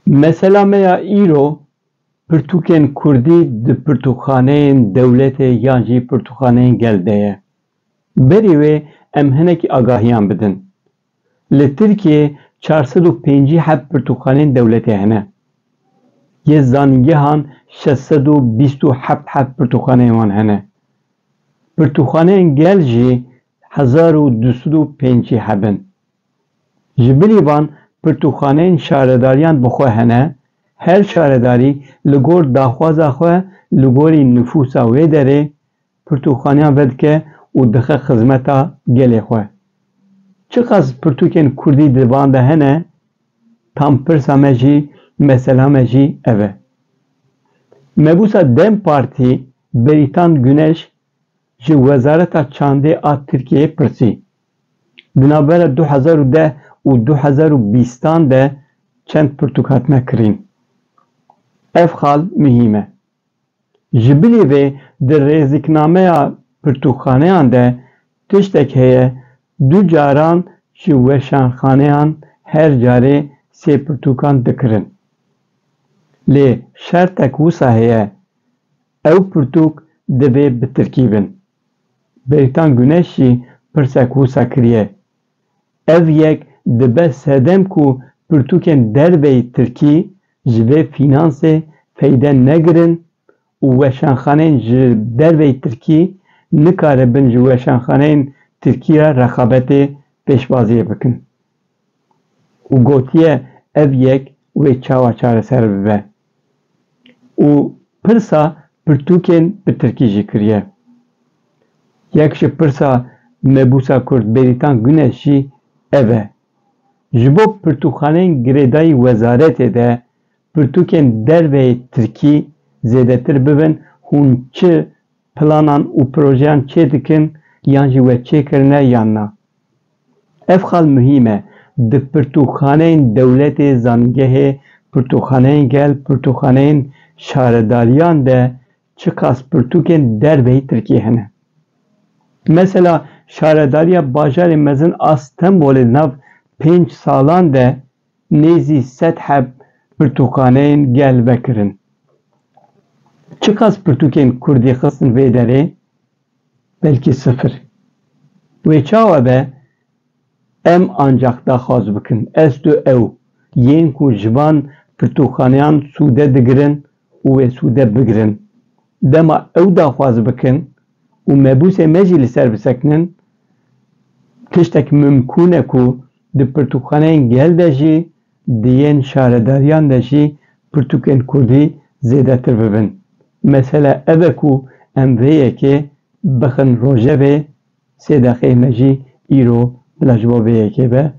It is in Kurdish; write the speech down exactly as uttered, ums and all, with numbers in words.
Mesela me ya îro pirtûkên kurdî di pirtûkxaneyên dewletê yan jî pirtûkxaneyên gel de ye. Berî wê em hinekî agahiyan bidin. Li Tirkiyê çar sed û pêncî heb pirtûkxaneyên dewletê hene. Yê zanîngehan şeş sed û bîst û heft heb pirtûkxaneyên wan hene. Pirtûkxaneyên gel jî hezar û du sed û pêncî heb in. Ji bilî van pirtûkxaneyên şaredariyan bi xwe hene, her şaredarî li gor daxwaza xwe li gorî nifûsa wê derê pirtûkxaneyan vedike û dixe xizmeta gelê xwe. Çiqas pirtûkên kurdî di van de hene, tam pirsa me jî, mesela me jî ev e. Mebûsa dem Partî Berîtan Güneş ji Wezareta Çandê a Tirkiyeyê pirsî, di navbera du hezar û deh û du hezar û bîstan de çend pirtûk hatine kirîn? Ev xal muhîm e. Ji bilî vê di rêziknameya pirtûkxaneyan de tiştek heye, du caran ji weşanxaneyan her carê sê pirtûkan dikirin. Lê şertek wisa heye, ew pirtûk divê bi tirkî bin. Berîtan Güneş jî pirsek wisa kiriye. Ev yek dibe sedem ku pirtûkên derveyî tirkî ji vê fînansê feyde negirin û weşanxaneyên ji derveyî tirkî nikaribin ji weşanxaneyên tirkî re rexabetê pêşbaziyê bikin. Û gotiye ev yek wê çawa çareser bibe. Û pirsa pirtûkên bi tirkî jî kiriye. Yek ji pirsa mebûsa kurd Berîtan Güneş jî ev e. Ji bo pirtûkxaneyên girêdayî wezaretê de pirtûkên derveyê tirkî zêdetir bibin, hûn çi planan û projeyan çêdikin yan jî we çêkirine yan na? Ev xal muhîm e. Di pirtûkxaneyên dewletê, zanîngehê, pirtûkxaneyên gel, pirtûkxaneyên şaredariyan de çiqas pirtûkên derveyî tirkî hene? Mesela Şaredariya Bajarê Mezin a Stenbolê di nav pênc salan de nêzî sed heb pirtûkxaneyên gel vekirin. Çiqas pirtûkên kurdî xistin vê derê? Belkî sifir. Wê çawa be? Em ancax daxwaz bikin, ez tu ew, yên ku ji van pirtûkxaneyan sûde digirin û wê sûde bigirin. Dema ew daxwaz bikin û mebûsê me jî li ser bisekinin, tiştek mimkûn e ku di pirtûkxaneyên gel de jî, di yên şaredariyan de jî pirtûkên kurdî zêdetir bibin. Mesele ev e ku em vê yekê bixin rojevê, sê deqeyê me jî îro bila ji bo vê yekê be,